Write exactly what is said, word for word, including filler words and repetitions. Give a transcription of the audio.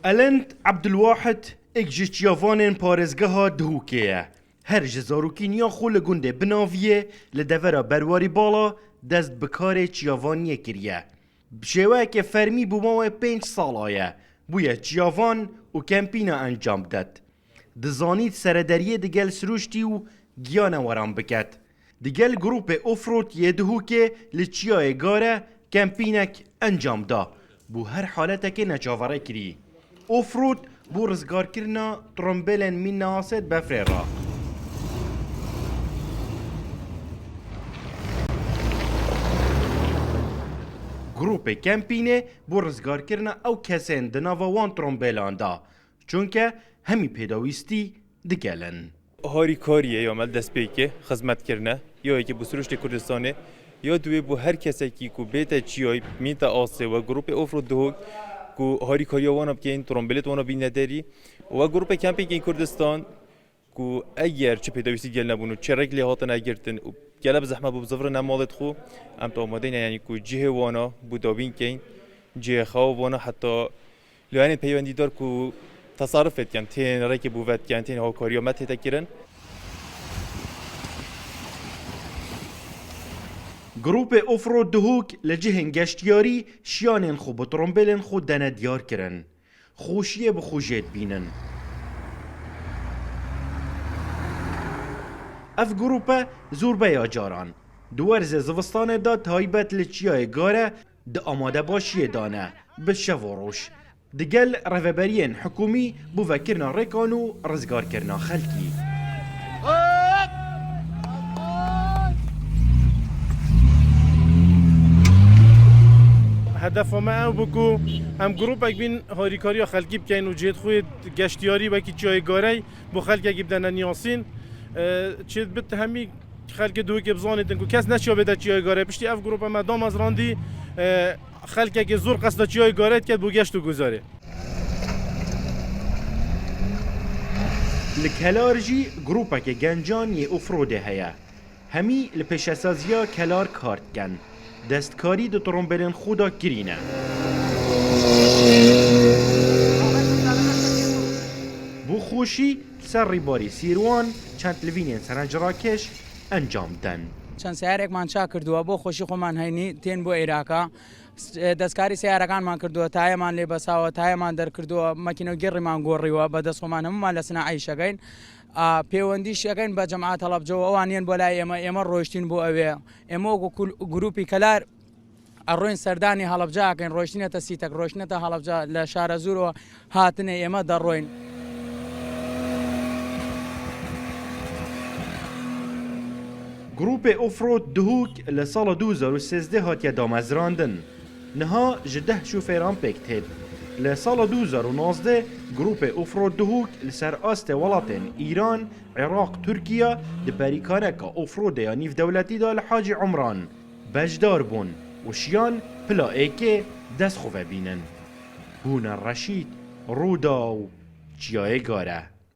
Elend Ebdulwahid êk ji çiyavanên parêzgeha Dihokê ye. Her ji zarokîniya xwe li gundê Binaviyê li devera Berwarî Bala dest bi karê çiyavaniyê kiriye. Bi şêweyeke fermî bû mawe pênc sala ye bûye çiyavan û kempîna encam bidet. Dizanît seredariyê digel sirûştî û giyane weran biket. Digel grûpê Ofrod yê Dihokê li Çiyayê Gare kempînek encam da. Bû her haletekê neçaverêkirî. Ofrod bû rizgarkirina trombêlên mînasê di befrê re. Grûpê kempînê bû rizgarkirina ew kesên di nava wan trombêlan de. Çunke hemî pêdawîstî digelin. Harîkariyê ya me li destpêkê xizmet kirine, ya yekê bo siruştê Kurdistanê, ya duwê bo her kesekî ku bête çiyayê, mînte asê we grûpê Ofrod Dihok ku harîkariya wana bikeyin, trombêlêt wana bîne derî. We grûpê kempîngên Kurdistan ku eger çi pêdawîstî gel nebûn û çi rêk lê hatine girtin û gele bi zehmet bû bizivirine malêt xwe, em tu amadeyn e, yanî ku cihê wana bo dabîn keyin, cihê xewa wana heta Layenên peywendîdar ku tesarrufê dikin, tên rêkê bo vedikin, tên hawkariya me tête kirin. Grûpê Ofrod Dihok li cihên geştiyarî şiyanên xwe bi trombêlên xwe dene diyar kirin. Xweşiyê bi xwe jê dibînin. Ev grûpe zorbeya caran di werzê zivistanê de taybet li Çiyayê Gare di amadebaşiyê de ne, bi şev û roj. Digel rêveberiyên hikûmî bo vekirina rêkan û rizgarkirina xelkî. Hedefa me ew bû ku em grûpek bîn harîkariya xelkî bikeyn û cihêt xwe yê geştiyarî wekî Çiyayê Garey bo xelkekî bidene niyasîn. E, çêdibit hemî xelkê Dihokê bizanîtin ku kes neçiya bête Çiyayê Garê. Piştî ev grûpa me damezrandî, e, xelkekê zor qesta Çiyayê Garê diket bo geşt û guzarê. Li Kelar jî grûpeke gencan yê Ofrodê heye. Hemî li pêşesaziya Kelar kar dikin. Destkarî di trombêlên xwe de kirîne. Bo xweşî li ser rîbarî Sîrwan çend livînên serencrakêş encam den. چەند سەیارێکمان چاک کردووە، بۆ خۆشی خۆمان هەینی تێن بۆ عێراقا. س-، دەستکاری سەیارەکانمان کردووە، تایەمان لێ بەساوە، تایەمان دەرکردووە، مەکینە و گێڕیمان گۆڕیوە، بەدەست خۆمان هەموومان لە سناعی شەکەین. ئا، پەیوەندی شەکەین بە جەماعەت هەڵەبجەوە، ئەوان یەن بۆ لای ئێمە، ئێمە ڕۆیشتین بۆ ئەوێ. ئێمە وەکو کول-، گروپی کەلار ئەڕۆین سەردانی هەڵەبجە ئەکەین، ڕۆیشتینەتە سیتەک، ڕۆیشتنەتە هەڵەبجە، لە شارەزوورەوە هاتنێ ئێمە دەڕۆین. Grûpê Ofrod Dihûk li sala du hezar û sêzdeh hatiye damezrandin. Niha ji deh şofêran pêk têt. Li sala du hezar û nozdeh grûpê Ofrod Dihûk li ser astê welatên Îran, Iraq, Tirkiye di perîkaneka ofrodê ya nîvdewletî de li Hacî Umran beşdar bûn û şiyan pila êkê dest xwe vebînin. Bûne Reşîd, Rûdaw, Çiyayê Gare.